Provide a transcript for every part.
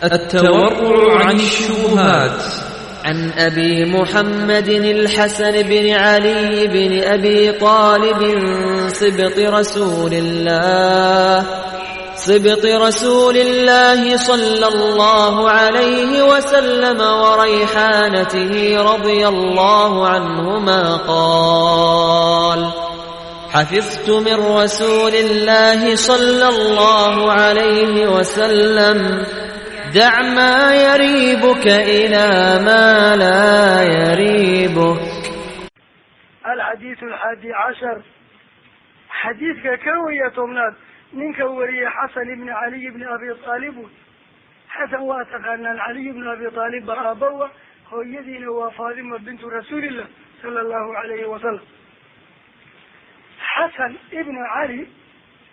التورع عن الشبهات. عن أبي محمد الحسن بن علي بن أبي طالب سبط رسول الله صلى الله عليه وسلم وريحانته رضي الله عنهما قال: حفظت من رسول الله صلى الله عليه وسلم: دع ما يريبك إلى ما لا يريبك. الحديث 11، حديثك كوية تمناد منك وري حسن بن علي بن أبي طالب. حسن واتقنا علي بن أبي طالب أبوه هو يدين وفاطمة بنت رسول الله صلى الله عليه وسلم. حسن ابن علي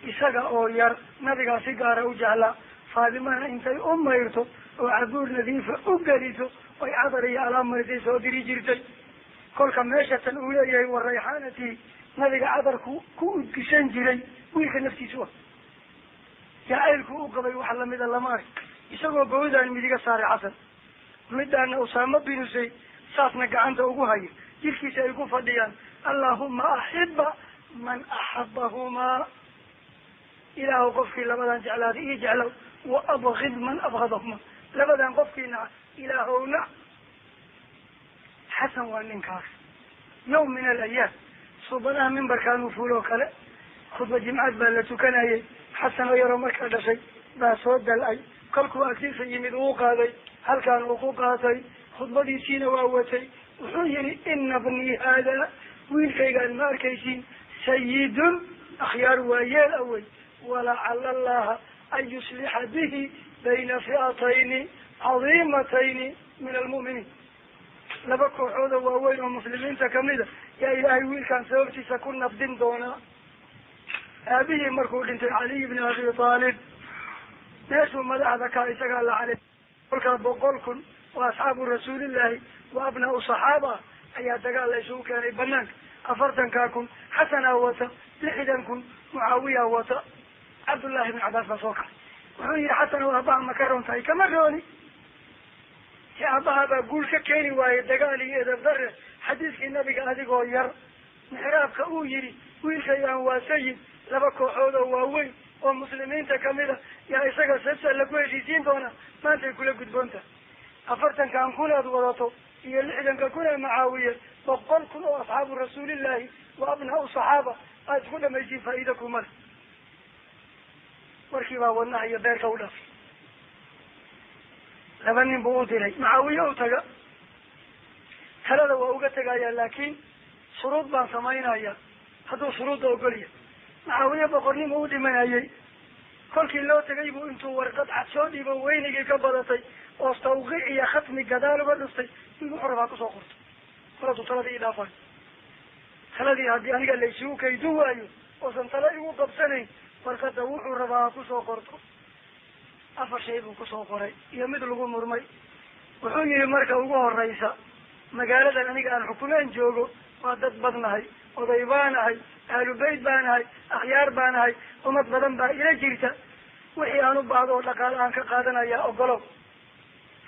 isaga oo yar nabiga si gaar ah u jeclaa, Faadimana intay u mayrto oo cabuur nadiifa u geliso oy cadar iyo alaab marisay soo diri jirtay. Kolka meesha tan uu leeyahay wa rayxaanatii, nabiga cadarku ku udgishan jiray wiilka naftiisu ah, jacaylku u qabay wax lamida lama ark. Isagoo bawdaan midiga saaray Xasan, midaana Usaama binu Zayd saasna gacanta ugu hayo, jirkiisa ay ku fadhiyaan. Allaahumma axiba man axabahumaa, ilaahu qofkii labadan jeclaaday ii jeclow, wa abgid man abgadahuma, labadan qofkii naca ilaahow nac. Xasan waa ninkaas. Yawm min alayaam suubanaha mimbarkaanuu fuuloo kale, khudba jimcaad baa la tukanayay. Xasan oo yaroo markaa dhashay baa soo dal-ay, kolkuu agtiisa yimid uu qaaday, halkaan uu ku qaatay, khudbadiisiina waa watay. Wuxuu yihi: ina bnii haadaa, wiilkaygaan ma arkaysiin, sayidun akhyaar waayeel awey, walacala allaha an yuslixa bihi bayna fi'atayni cadiimatayni min almu'miniin. Laba kooxooda waaweyn oo muslimiinta kamida yaa ilaahay wiilkaan sababtiisa ku nabdin doonaa. Aabihii markuu dhintay Caliy bni Abi Taalib, meeshuu madaxda ka isagaa la calay, kolkaa 100,000 oo asxaabu rasuulillahi wa abnaau saxaaba ayaa dagaal la isugu keenay banaanka. 40,000 Xasanaa wata, 60,000 Mucaawiya wata. Cabdullahi ibn Cabaas baa soo kacay, wuxuu yihi: Xasan oo aabbaha ma ka roon tahay? Kama rooni, si aabbaha baa guul ka keeni waayey dagaal iyo edab darre. Xadiiskii nabiga adigoo yar mixraabka uu yihi wiilkayaan waa sayid, laba kooxood oo waaweyn oo muslimiinta kamida yaa isaga sabsa lagu heshiisiin doonaa, maantay kula gudboontahay. 40,000 aad wadato iyo 60,000 ee Macaawiye, 100,000 oo asxaabu rasuulillahi wa abnaau saxaaba aad isku dhamaysiin, faa'iida kumale. Warkii baa wadnaha iyo beerka u dhaafay. Laba nin buu u diray, Macaawiye u taga, talada waa uga tegaya, laakiin shuruud baan samaynaya hadduu shuruudda ogolya. Macaawiye boqornimo u dhimanayay. Kolkii loo tegay buu intuu warqad cad soo dhiibo weynigii ka badatay oo tawqiic iyo khatmi gadaal uga dhuftay, in wuxuu rabaa kusoo qorto. Koladu taladii i dhaafayo, taladii haddii aniga la isugu kaydu waayo oosan tala igu qabsanayn, warqada wuxuu rabaa ha kusoo qorto. 4 shay buu kusoo qoray iyo mid lagu murmay. Wuxuu yihi: marka ugu horeysa, magaaladan aniga aan xukumeen joogo waa dad badnahay, oday baanahay, ahlu beyt baanahay, akhyaar baanahay, ummad badan baa ila jirta. Wixii aan u baahdo oo dhaqaale aan ka qaadanaya ogolow,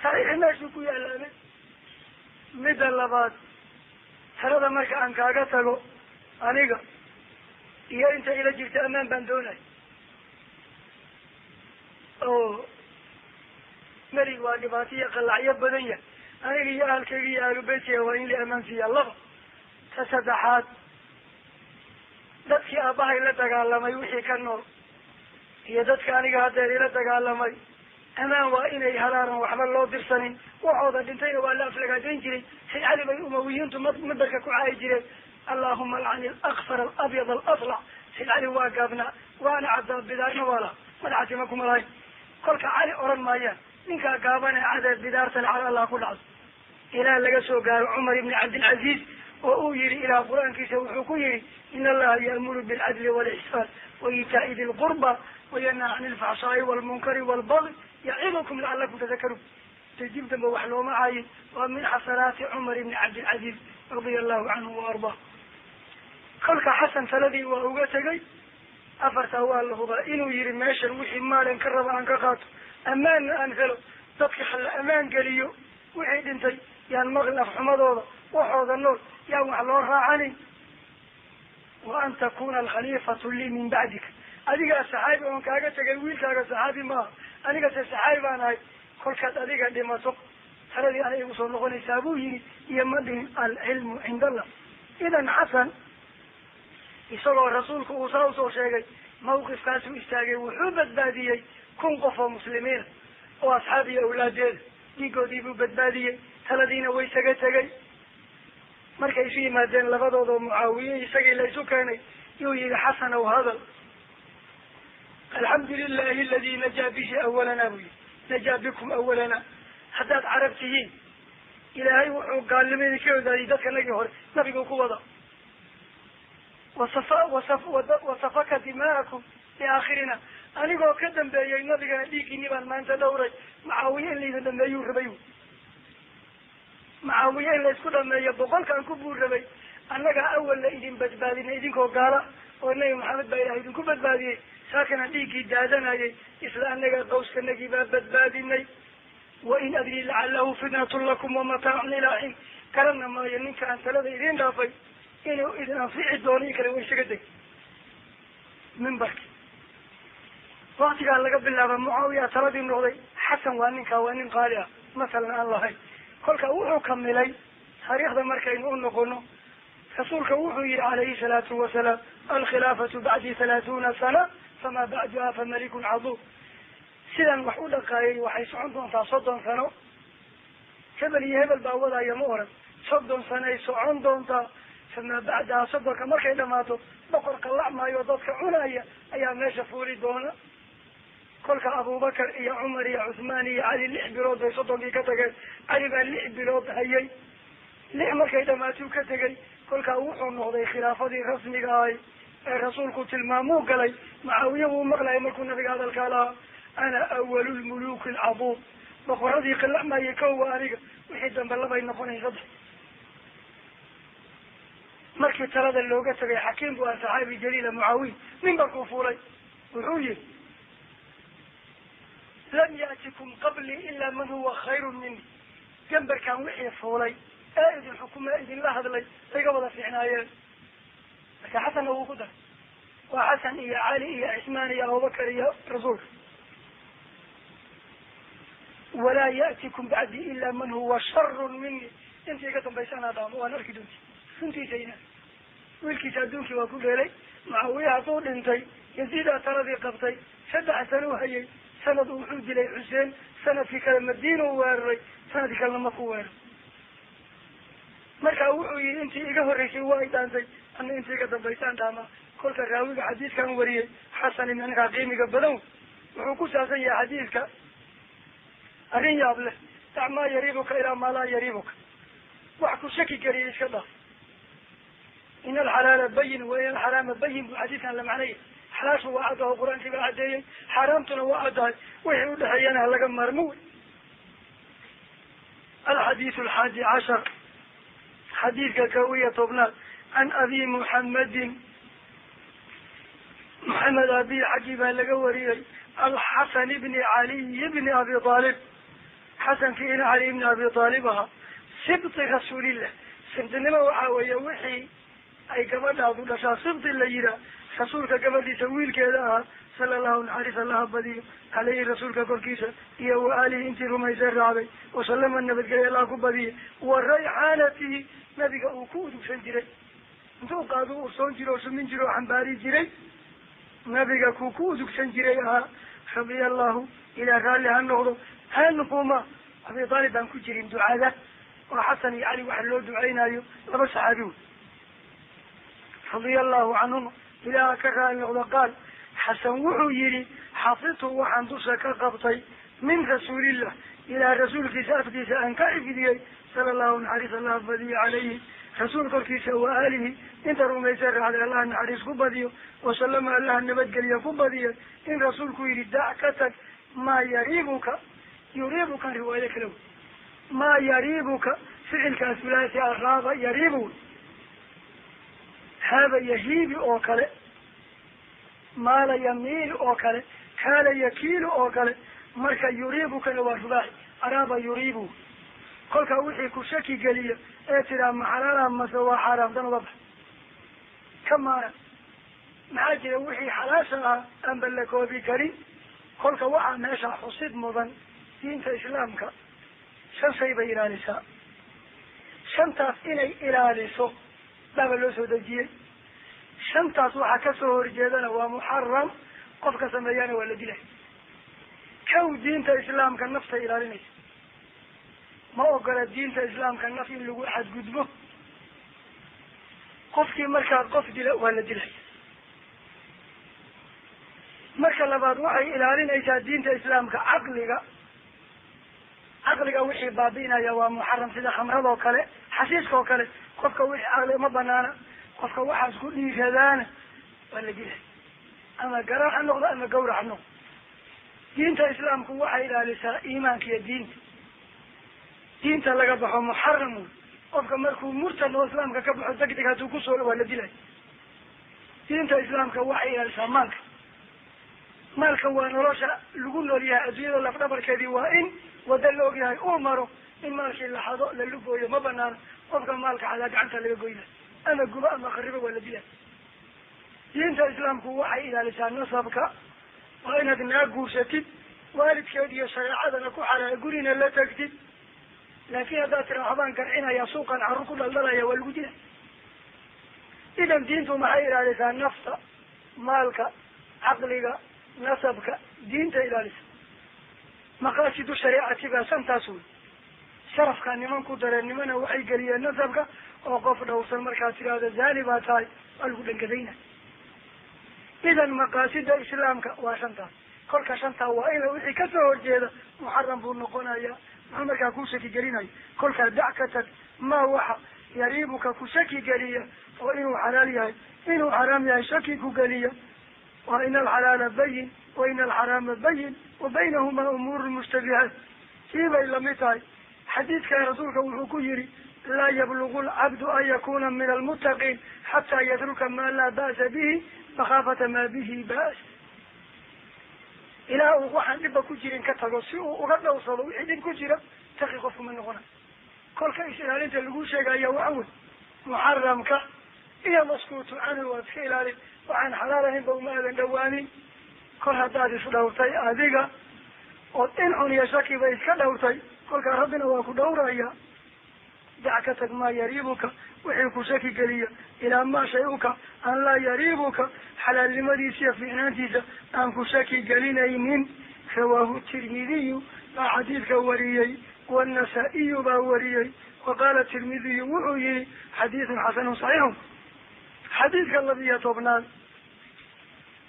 saxiixi meeshuu ku yaalaame. Midda labaad, talada marka aan kaaga tago aniga iyo inta ila jirta ammaan baan doonay, oo melig waa dhibaato iyo qalacyo badan yahay, aniga iyo ahalkayga iyo ahlu beytkayga waa in la ammaan siiyaa. Laba. Ta saddexaad, dadkii aabbahay la dagaalamay wixii ka nool iyo dadka aniga haddeer ila dagaalamay amaan waa inay halaaran, waxba loo dirsanin. Waxooda dhintayna waa la aflagaadayn jiray. Sayd Cali bay umawiyiintu madarka ku caayi jireen: allahuma alcani alakfar alabyad alaslac. Sayd Cali waa gaabnaa, waana caddaa, bidaarna waa laha, madaxatima kuma lahayn. Kolka Cali oran maayaan ninkaa gaaban ee cadeed bidaartale cala allah ku dhacdo, ilaa laga soo gaaro Cumar ibni Cabdilcaziiz oo uu yihi ilaah qur-aankiisa wuxuu ku yihi: ina allaha ya'muru bilcadli waalixsaan wa iitaa'i di lqurba wayanhaa cani alfaxshaa'i waalmunkari waalbagyi yacidukum lacalakum tadakaruun. Dib dambe wax looma caayin, waa min xasanaati Cumar ibni Cabdilcaziiz radia allahu canhu wa ardaa. Kolka Xasan taladii waa uga tegay. 4 waa la hubaa inuu yihi meeshan wixii maalin ka raba aan ka qaato, ammaanna aan helo, ammaan geliyo wixii dhintay yaan maqlin afxumadooda waxooda nool yaan wax loo raacanin wa an takuna alkhaliifatu lii min bacdika adigaa saxaabi oon kaaga tegay wiilkaaga saxaabi maaha anigase saxaabi baan ahay kolkaad adiga dhimato taladii ana igu soo noqonaysaa buu yidhi iyo ma dhihin alcilmu cinda allah idan xasan isagoo rasuulku uu saa usoo sheegay mawqifkaasuu istaagay wuxuu badbaadiyey 1000 qof oo muslimiina oo asxaab iyo awlaadeeda dhiigoodii buu badbaadiyey taladiina way isaga tegay markay isu yimaadeen labadoodoo Mucaawiye isagii la isu keenay yuu yihi xasan ow hadal alxamdu lilahi aladi najaa bihi awalana buu yihi najaa bikum awalana haddaad carab tihiin ilaahay wuxuu gaalnimadii ka odaadiyey dadka nagii hore nabiguu ku wada wasafaka dima'akum liaakhirina anigoo ka dambeeyey nabigana dhiiggiinii baan maanta dhowray Mucaawiye in laydin dhameeyuu rabay Mucaawiye in laysku dhameeyo 100kan ku buu rabay annagaa awal la idin badbaadinay idinkoo gaala oo nabi Maxamed baa ilahay idinku badbaadiyey saakana dhiiggii daadanayay isla annagaa qawskanagii baa badbaadinay wain adrii lacalahu fitnatun lakum wamataacun ilaa xiin garana maayo ninka aan talada idiin dhaafay inuu idin anfici doono in kale way isaga deg mimbarki waktigaa laga bilaaba Mucaawiya taladii noqday xasan waa ninkaa waa nin qaali ah masalan aan lahayn kolka wuxuu kamilay taariikhda markaynu u noqono rasuulka wuxuu yihi calayhi salaatu wasalaam alkhilaafatu bacdi 30 sana famaa bacduha famalikun caduub sidan wax u dhaqaayay waxay socon doontaa 30 sano hebel iyo hebel baa wadaya ma oran 30 sanoay socon doontaa famaa bacdaha 30ka markay dhamaato boqor qalacmaayo dadka cunaya ayaa meesha fuuli doona kolka Abubakar iyo Cumar iyo Cuthmaan iyo Cali 6 bilood bay 30kii ka tageen Cali baa 6 bilood hayay 6 markay dhamaatuu ka tegay kolkaa wuxuu noqday khilaafadii rasmiga ahay ee rasuulku tilmaamuu galay Mucaawiye wuu maqlayay markuu nabiga hadalkaa lahaa ana awalu lmuluuki alcaduub boqoradii qalacmayay kowa aniga wixii dambe labay noqonay 3 markii talada looga tagay xakiim buu ah saxaabi jaliila Mucaawiye mimbarkuu fuulay wuxuu yihi lam yaatikum qablii ilaa man huwa khayrun mini gambarkan wixii fuulay ee idin xukuma idinla hadlay iga wada fiicnaayeen marka xasanna wuu ku daray waa xasan iyo cali iyo cismaan iyo Abubakar iyo rasuulka walaa yaatikum bacdii ilaa man huwa sharun mini intii iga dambaysa anaa dhaamo waan arki doonti runtiisayna wiilkiisa adduunkii waa ku dheelay Mucaawiye hadduu dhintay Yaziidaa taladii qabtay 3 sano u hayay sanad wuxuu dilay Xuseen sanadkii kale Madiina u weeraray sanadkii kalena maku weeraray marka wuxuu yihi intii iga horreysay waa i dhaantay ana intii iga dambaysaan dhaamaa kolka raawiga xadiidkan wariyey xasan ibn ninkaa qiimiga badan wuxuu ku saabsan yahay xadiidka arrin yaab leh dac maa yariibuka ilaa maa laa yariibuka wax ku shaki geliya iska dhaaf in alxalaala bayin wa in alxaraama bayin buu xadiidkan la macnaya xalaashu waa caddaho qur-aankii baa caddeeyey xaaraamtuna waa caddahay wixii udhexeeyana ha laga maarmo wey alxadiidu 11 xadiidka 11aad can abi Muxamedin Muxamed abi xaggii baa laga wariyey alxasan ibni Caliy ibni Abi Aalib xasankii ina Cali ibni Abi Aalib ahaa sibti rasuulillah sibtinimo waxaa weeye wixii ay gabadhaadu dhashaa sibti la yihaa rasuulka gabadhiisa wiilkeeda ahaa sala allahu naxariis allaha badiyo caleyhi rasuulka korkiisa iyo wa aalihi intii rumaysay raacday wasalama nabadgelya allah ku badiye wa rayxaanatihi nabiga uu ku udugsan jiray intuu qaadu ursoon jiro oo sumin jiro oo xambaari jiray nabiga kuu ku udugsan jiray ahaa radia allahu ilaa raalli ha noqdo canhuma Abi Aalib baan ku jirin ducada oo Xasan iyo Cali waxa loo ducaynayo laba saxaabi wey radia allahu canhuma ilaaha ka raali noqdo qaal xasan wuxuu yihi xafidtu waxaan dusha ka qabtay min rasuulillah ilaa rasuulkiisa afkiisa aan ka xifdiyey sala allahu naxariis allah badiyo calayhi rasuul korkiisa wa aalihi inta rumaysay raacday allah naxariis ku badiyo wasalama allah nabadgeliya ku badiya in rasuulku yihi dac ka tag maa yariibuka yuriibuka riwaayo kale wey maa yariibuka ficilkaas wilaasi araaba yariibu haaba yahiibi oo kale maala yamiil oo kale kaala yakiilu oo kale Marka yuriibukana waa rubaaci, araaba yuriibu. Kolkaa wixii ku shaki geliya ee tiraa ma xalaala mase waa xaaraam, dan uga bax ka maara. Maxaa jira wixii xalaasha ahaa aanba la koobi karin. Kolka waxaa meesha xusid mudan diinta islaamka 5 shay bay ilaalisaa. 5taas inay ilaaliso baaba loo soo dejiyey. 5taas waxaa kasoo horjeedana waa muxaram, qofka sameeyana waa la dilay. Kow, diinta islaamka nafta ilaalinaysa. Ma ogola diinta islaamka naf in lagu xadgudbo. Qofkii markaa qof dila waa la dilay. Marka labaad waxay ilaalinaysaa diinta islaamka caqliga. Caqliga wixii baabi'inaya waa muxaram, sida khamradoo kale, xashiiskoo kale. Qofka wixii caqliga ma banaana, qofka waxaas ku dhiiradaana waa la dilay, ama garaax ha noqdo ama gawrac ha noqdo. Diinta islaamku waxay ilaalisaa iimaanka iyo diinta. Diinta laga baxo muxaram wey. Qofka markuu murtad oo islaamka ka baxo degdeg hadduu kusoo waa la dilay. Diinta islaamka waxay ilaalisaa maalka. Maalka waa nolosha lagu nool yahay adduunyada lafdhabarkeedii, waa in wada la ogyahay uu maro. In maalkii la xado la lugooyo ma banaano. Qofka maalka xadaa gacanta laga goyna, ama gubo ama kharibo waa la dilay. Diinta islaamku waxay ilaalisaa nasabka. Waa inaad naa guursatid, waalidkeed iyo shareecadana ku xalaa gurina la tagtid. Laakiin haddaad tira waxbaan garcinaya, suuqan carruur ku dhaldhalaya, waa lagu dilay. Idan diintu maxay ilaalisaa? Nafta, maalka, caqliga, nasabka, diinta ilaalisa. Maqaasidu shariicati baa 5taas wey. Sharafka niman ku dareen, nimana waxay geliyeen nasabka, oo qof dhowrsan markaad tiraahdo zaani baa tahay waa lagu dhangadayna. Idan maqaasida islaamka waa 5taas. Kolka 5taa waa ina wixii kasoo horjeeda muxaram buu noqonaya. Muxuu markaa ku shaki gelinaya? Kolkaa dac ka tag maa waxa yariibuka ku shaki geliya, oo inuu xalaal yahay inuu xaraam yahay shaki ku geliya. Waa ina alxalaala bayin wa ina alxaraama bayin wa baynahumaa umuuru mushtabihaat. Sii bay lamid tahay. Xadiidkan rasuulka wuxuu ku yidhi laa yablugu alcabdu an yakuna min almuttaqiin xataa yatruka maa laa ba'sa bihi makhaafata maa bihi ba's. Ilaa uu waxaan dhibba ku jirin ka tago si uu uga dhowrsado wixii dhib ku jira, taqi qofku ma noqona. Kolka is-ilaalinta lagu sheegaya waxa wey muxaramka iyo maskuutu canhu waad iska ilaalin. Waxaan xalaal ahaynba uma aadan dhawaanin. Kol haddaad isdhowrtay adiga ood in xun iyo shakiba iska dhowrtay, kolkaa rabbina waa ku dhowraya. Dac ka tag maa yariibuka wixii ku shaki geliya, ilaa maa shay-uka an laa yariibuka, xalaalnimadiisa iyo fiicnaantiisa aan ku shaki gelinaynin. Rawaahu Tirmidiyu baa xadiidka wariyey, wanasaa-iyu baa wariyey. Wa qaala Tirmidiyu wuxuu yihi xadiidun xasanun saxiixun. Xadiidka 12aad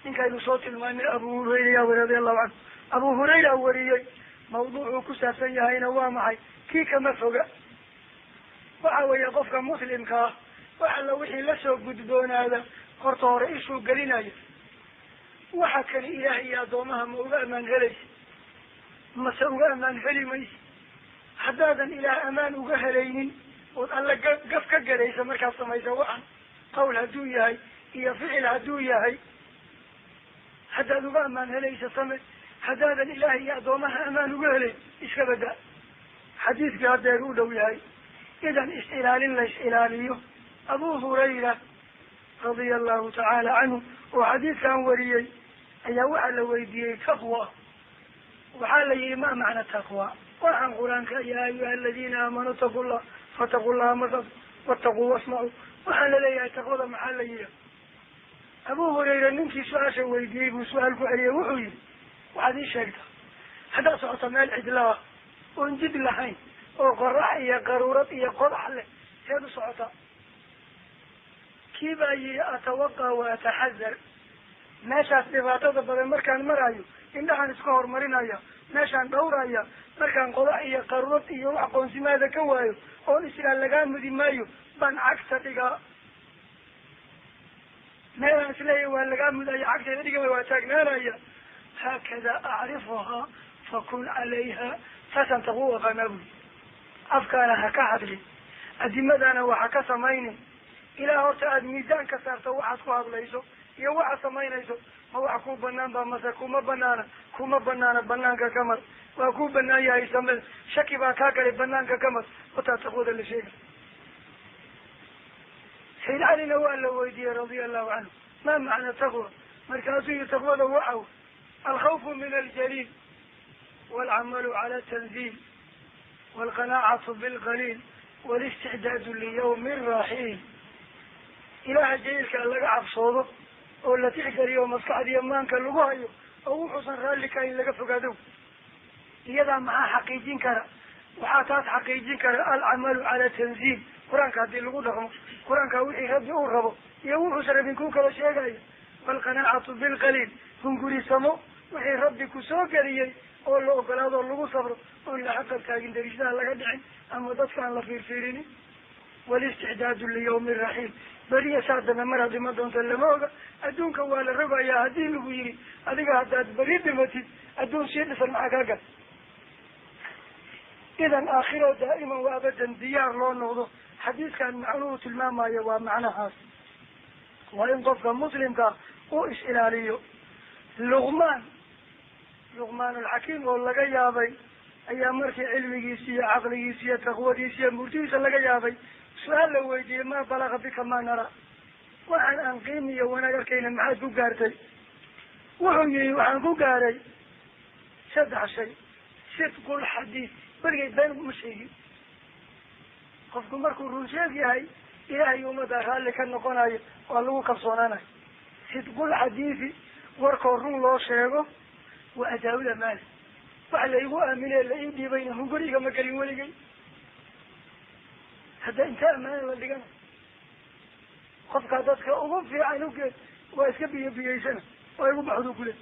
ninkaynu soo tilmaanay Abu Hurayra yaa weri radiallahu canhu. Abu Hurayra wariyey. Mawduucuu ku saabsan yahayna waa maxay? Kii kama foga. Waxa weeye qofka muslimka ah wax alla wixii lasoo gudboonaada horta hore ishuu gelinaya. Waxa kani ilaah iyo addoomaha ma uga amaan helaysa mase uga amaan heli maysa? Haddaadan ilaah amaan uga helaynin ood alla gaf ka galaysa markaad samaysa waxan, qowl hadduu yahay iyo ficil hadduu yahay, haddaad uga amaan helaysa same. Haddaadan ilaah iyo addoomaha amaan uga helayn iska badaa. Xadiidkii haddeer u dhow yahay. Idan is-ilaalin la is-ilaaliyo. Abu Hurayra radia allahu tacaala canhu oo xadiidkan wariyey ayaa waxaa la weydiiyey taqwa. Waxaa la yihi ma macna taqwa? Waxaan qur-aanka yaa ayuha aladiina aamanuu taqu llah fataqu llaha masad wattaquu wasmacuu. Waxaa laleeyahay taqwada maxaa la yihi? Abu Hurayra ninkii su-aasha weydiiyey buu su-aal ku celiyey. Wuxuu yihi waxaad ii sheegtaa haddaad socoto meel cidlaa oon jid lahayn oo qorax iyo qaruurad iyo qodax leh, seed u socotaa? Kii baa yihi atawaqa wa ataxadar. Meeshaas dhibaatada badan markaan marayo indhahaan iska horumarinaya, meeshaan dhowraya, markaan qodax iyo qaruurad iyo wax qoonsimaada ka waayo oon islaan lagaa mudi maayo baan cagta dhigaa. Meelaan isleeyahay waa lagaa mudaya cagteeda dhigama waa taagnaanaya. Haakada acrifuhaa fakun calayha. Saasaan taqwo u aqaanaa buyi. Afkaana ha ka hadlin, adimadana waxa ka samaynin. Ilaa horta aada miisaan ka saarto waxaad ku hadlayso iyo waxaad samaynayso. Ma wax kuu banaan ba mase kuma banaana? Kuma banaana banaanka ka mar, waa kuu banaan yahay samee, shaki baa kaa galay banaanka ka mar, wataa taqwada la sheegay. Sayyid Calina waa la weydiiyey radia allahu canhu, maa macna taqwa? Markaasuu yihi taqwada waxaw alkhawfu min aljaliil waalcamalu cala tanziil waalqanaacatu bilqaliil walisticdaadu liyawmi raxiil. Ilaaha jaliilka laga cabsoodo oo la tixgeliyo maskaxdiiyo maanka lagu hayo oo wuxuusan raalli ka in laga fogaado. Iyadaa maxaa xaqiijin kara? Waxaa taas xaqiijin kara alcamalu cala tanziil. Qur-aanka haddii lagu dhaqmo, qur-aanka wixii rabbi uu rabo iyo wuxuusan rabin kuu kala sheegayo. Waalqanaacatu bilqaliil, hungurisamo wixii rabbi ku soo geliyey oo la ogolaado oo lagu sabro oon la xaqab taagin, dariishadaha laga dhicin ama dadka aan la fiirfiirinin. Walisticdaadu liyawmi raxiil, beriya saa dambe mar haddii ma doonto lama oga. Adduunka waa la rogayaa haddii lagu yidhi adiga haddaad beri dhimatid adduun sii dhisan maxaa kaa gal? Idan aakhiro daa'iman wa abadan diyaar loo noqdo. Xadiiskan macnuhu tilmaamayo waa macnahaas, waa in qofka muslimka uu is-ilaaliyo. Luqmaan alxakiim oo laga yaabay ayaa markii cilmigiisi iyo caqligiisi iyo taqwadiisi iyo murtidiisa laga yaabay su-aal la weydiiyey, maa balaga bika maa nara, waxaan aan qiimi iyo wanaag arkayna maxaad ku gaartay? Wuxuu yihi waxaan ku gaaray saddex shay. Sidqul xadiis, weligay been ma sheegin. Qofku markuu run sheeg yahay ilaahay ummadda raalli ka noqonayo waa lagu kalsoonaanayo. Sidqul xadiisi, warkoo run loo sheego, waa adaawida maali. Wax la igu aamine la ii dhiibayna hunguriga ma gelin weligay. Hadda inta amaana la dhigana qofkaa dadka ugu fiican ugeed waa iska biyo biyeysana waa igu baxdu kule.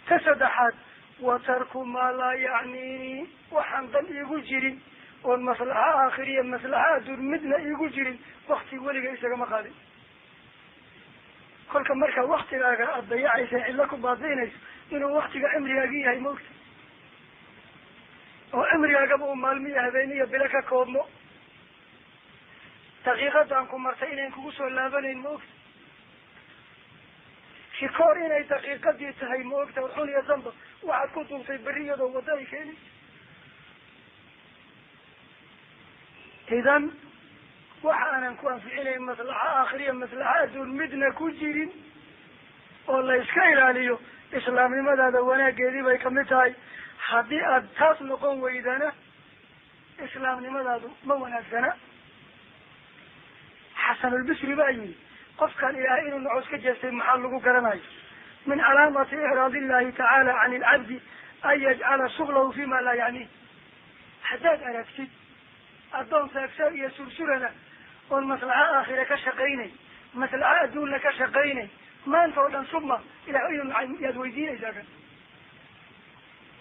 Ka saddexaad, wa tarku maa laa yacniini, waxaan dan iigu jirin oon maslaxa aakhiriya maslaxa adduun midna iigu jirin wakti weliga isagama qaadin. Kolka markaa waktigaaga aada dayacaysa cidlo ku baabi'inayso inuu waktiga cimrigaagi yahay maogta, oo cimrigaagaba uu maalmiyo habeeniya bilo ka koobmo, daqiiqadaan ku martay inayn kugu soo laabanayn ma ogta, rikoor inay daqiiqadii tahay ma ogta, xun iyo sanba waxaad ku duubtay berri iyadoo waddo ay keenayso. Idan waxa aanan ku anficinayn maslaxa aakhiriya maslaxa adduun midna ku jirin oo la iska ilaaliyo islaamnimadaada wanaageedii bay kamid tahay. Haddii aad taas noqon weydana islaamnimadaadu ma wanaagsana. Xasanulbisri baa yidhi qofkan ilaahay inuu nocos ka jeestay maxaa lagu garanayo? Min calaamati icraad illahi tacaala can ilcabdi an yajcala shuglahu fima laa yacniih. Haddaad aragtid addoon saagsaag iyo sursurana oon maslaxa aakhira ka shaqaynay, maslaxa adduunna ka shaqaynay, maanta oo dhan suma ilaah inuu nacay yaad weydiinaysaa kan.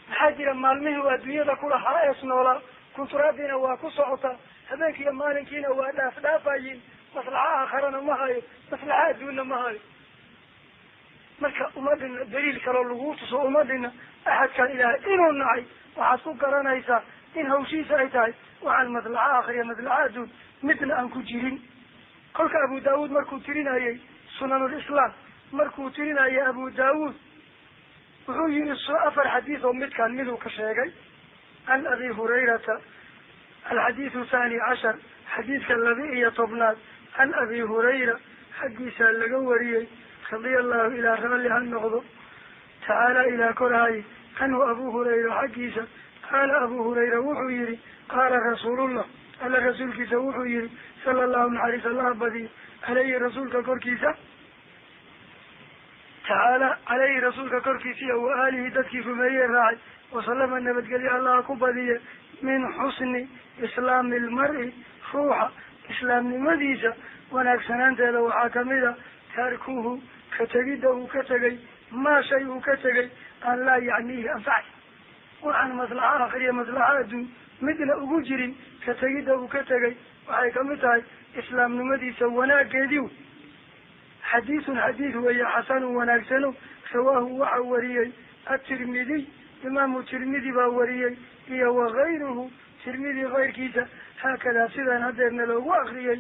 Maxaa jira maalmihii uu adduunyada kulahaa ees noolaa, kunturaadiina waa ku socotaa, habeenkiiyo maalinkiina waa dhaaf dhaafayiin, maslaxa aakharana ma hayo, maslaxa adduunna ma hayo. Marka uma dhina daliil kaloo lagu tuso, uma dhina axadkan ilaahay inuu nacay. Waxaad ku garanaysaa in hawshiisa ay tahay waxaan maslaxa aakhiriya maslaxa adduun midna aan ku jirin. Kolka Abu Daawuud markuu tirinayay sunanulislaam, markuu tirinayay Abu Daawuud wuxuu yihi afar xadiis oo midkaan miduu ka sheegay. Can Abi Hurayrata alxadiidu 12, xadiidka 12aad, can Abi Hurayra xaggiisaa laga wariyey radia allahu ilaa raalli ha noqdo tacaala ilaa korhaye canhu Abu Hurayra xaggiisa. Qaala Abu Hurayra wuxuu yihi qaala rasuulullah, alla rasuulkiisa wuxuu yihi sala allahu naxariis allaha badiyo caleyhi rasuulka korkiisa tacaala, caleyhi rasuulka korkiisa iyo wa aalihi dadkii rumeeyey raacay, wasalama nabadgelyo allaha ku badiye. Min xusni islaami ilmar-i, ruuxa islaamnimadiisa wanaagsanaanteeda waxaa kamid a tarkuhu ka tegidda uu ka tegay maa shay uu ka tegay aan laa yacniihi anfacay, waxaan maslaxa aakhiriya maslaxa adduun midna ugu jirin ka tegidda uu ka tegay waxay kamid tahay islaamnimadiisa wanaageedii. Xadiisun xadiis weeye xasanun wanaagsano, rawaahu waxaa wariyey at-Tirmidiy, imaamu Tirmidi baa wariyey iyo wakayruhu, Tirmidi kayrkiisa. Haakadaa sidaan hadeerna loogu akriyay.